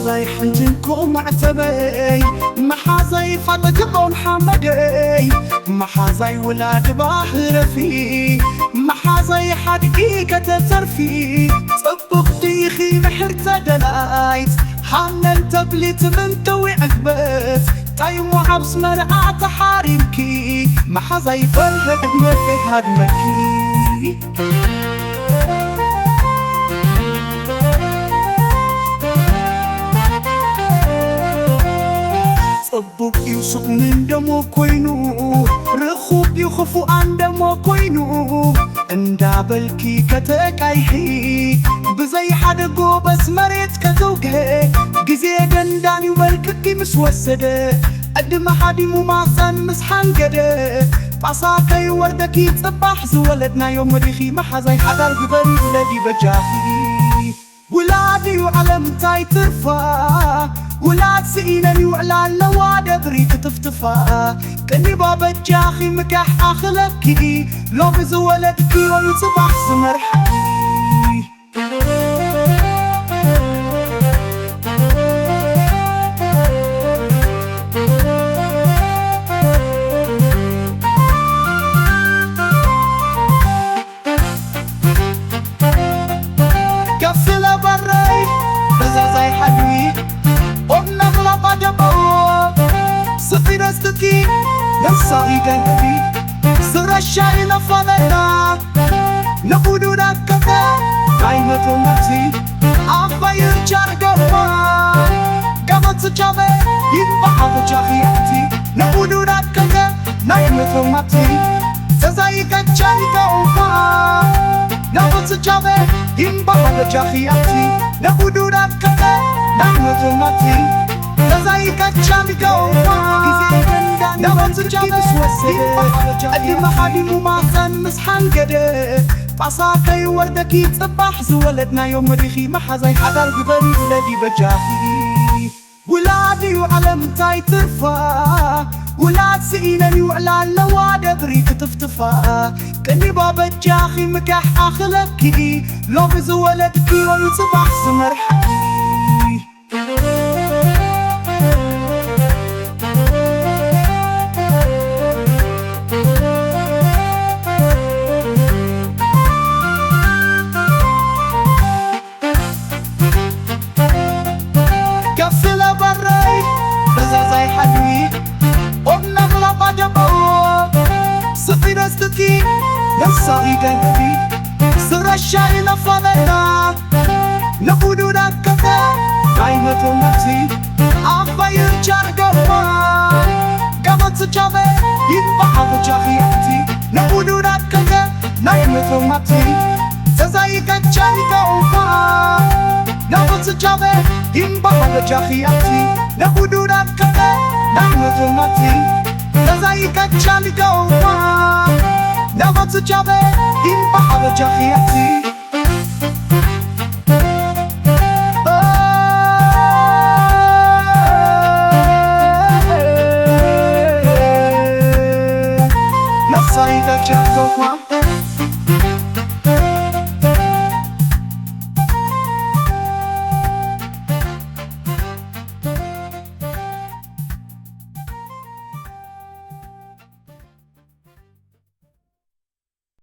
መሓዛይ ሓንጅንኮ ማዕተበይ፣ መሓዛይ ፋጥግቦን ሓመደይ፣ መሓዛይ ውላድ ባህረፊ፣ መሓዛይ ሓድጊ ከተተርፊ። ጽቡቕ ዲኺ ምሕርተ ደላይት፣ ሃነን ተብሊ ትምንተዊ ዕግበት፣ ጣይሞ ዓብስ መርዓ ተሓሪምኪ፣ መሓዛይ በርሀ ዕድመ ከይሃድመኪ። ጽቡቕ እዩ ሱቕ ምን ደሞ ኮይኑ፣ ርኹብ እዩ ክፉእ ኣንደሞ ኮይኑ፣ እንዳበልኪ ከተቃይሒ፣ ብዘይ ሓደ ጎበዝ መሬት ከተውግሀ፣ ግዜ ደንዳን እዩ መልክኪ ምስ ወሰደ፣ ዕድመ ሃዲሙ ማህፀን ምስ ሓንገደ፣ ጣሳ ከይወርደኪ ጽባሕ ዝወለድናዮ ምሪኺ፣ መሓዛይ ሓዳር ግበሪ ውለዲ በጃኺ። ውላድ እዩ ዓለም እንታይ ትርፋ፣ ውላድ ስኢነን ይውዕላ ኣለዋ ደብሪ ክትፍትፋ። ቅኒባ በጃኺ ምካሕ ኣኽለኪ፣ ሎሚ ዝወለድክዮ እዩ ጽባሕ ዝመርሓኪ። ከፍለ በረይ በዛዛይ ሓድዊ ኦም ነቕላ ባደበዎ ስኺ ረስትኪ ነሳኺ ገንቢ ስረሻይ ነፋለና ንኹዱ ዳከተ ናይ መቶ መቲ ኣባይር ቻርገማ ጋመት ቻበ ይንባሓ ተቻኺ ኣቲ ንኹዱ ዳከተ ናይ መቶ መቲ ተዛይቀቻ ይገውማ ናመት ቻበ ይንባሓ ተቻኺ ኣቲ ንኹዱ ዳከተ ናይ መቶ መቲ ተዛይቀቻ ይገውማ ናመት ቻበ ይንባሓ ተቻኺ ኣቲ መሓዲሙ ማሰን ምስ ሓንገደ ጣሳ ከይወርደኪ ጽባሕ ዝወለድናዮ ምሪኺ መሓዛይ ሓዳር ግበሪ ውለዲ በጃኺ። ውላድ እዩ ዓለም እንታይ ትርፋ ውላድ ስኢነን ይውዕላ ኣለዋ ደብሪ ክትፍትፋ። ቅኒባ በጃኺ ምካሕ ኣኽለኪ ሎሚ ዝወለድክዮ እዩ ጽባሕ ዝመርሓኪ። ከፍለ በረይ በዛዛይ ሓድዊ ኦም ነቕላ ባደበዎ ስኺ ረስትኪ ነሳኺ ገንቢ ስረሻይ ነፋለና ንኹዱ ዳከተ ናይ መቶ መቲ ኣባይር ቻርገማ ጋመት ቻበ ይንባሓ በጃኺ ኣቲ ንኹዱ ዳከተ ናይ መቶ መቲ ተዛይቀቻ ይገውማ ናመት ቻበ ይንባሓ በጃኺ ኣቲ ንኹዱ ዳከተ ናይ መቶ መቲ ተዛይቀቻ ይገውማ ናመት ቻበ ይንባሓ በጃኺ ኣቲ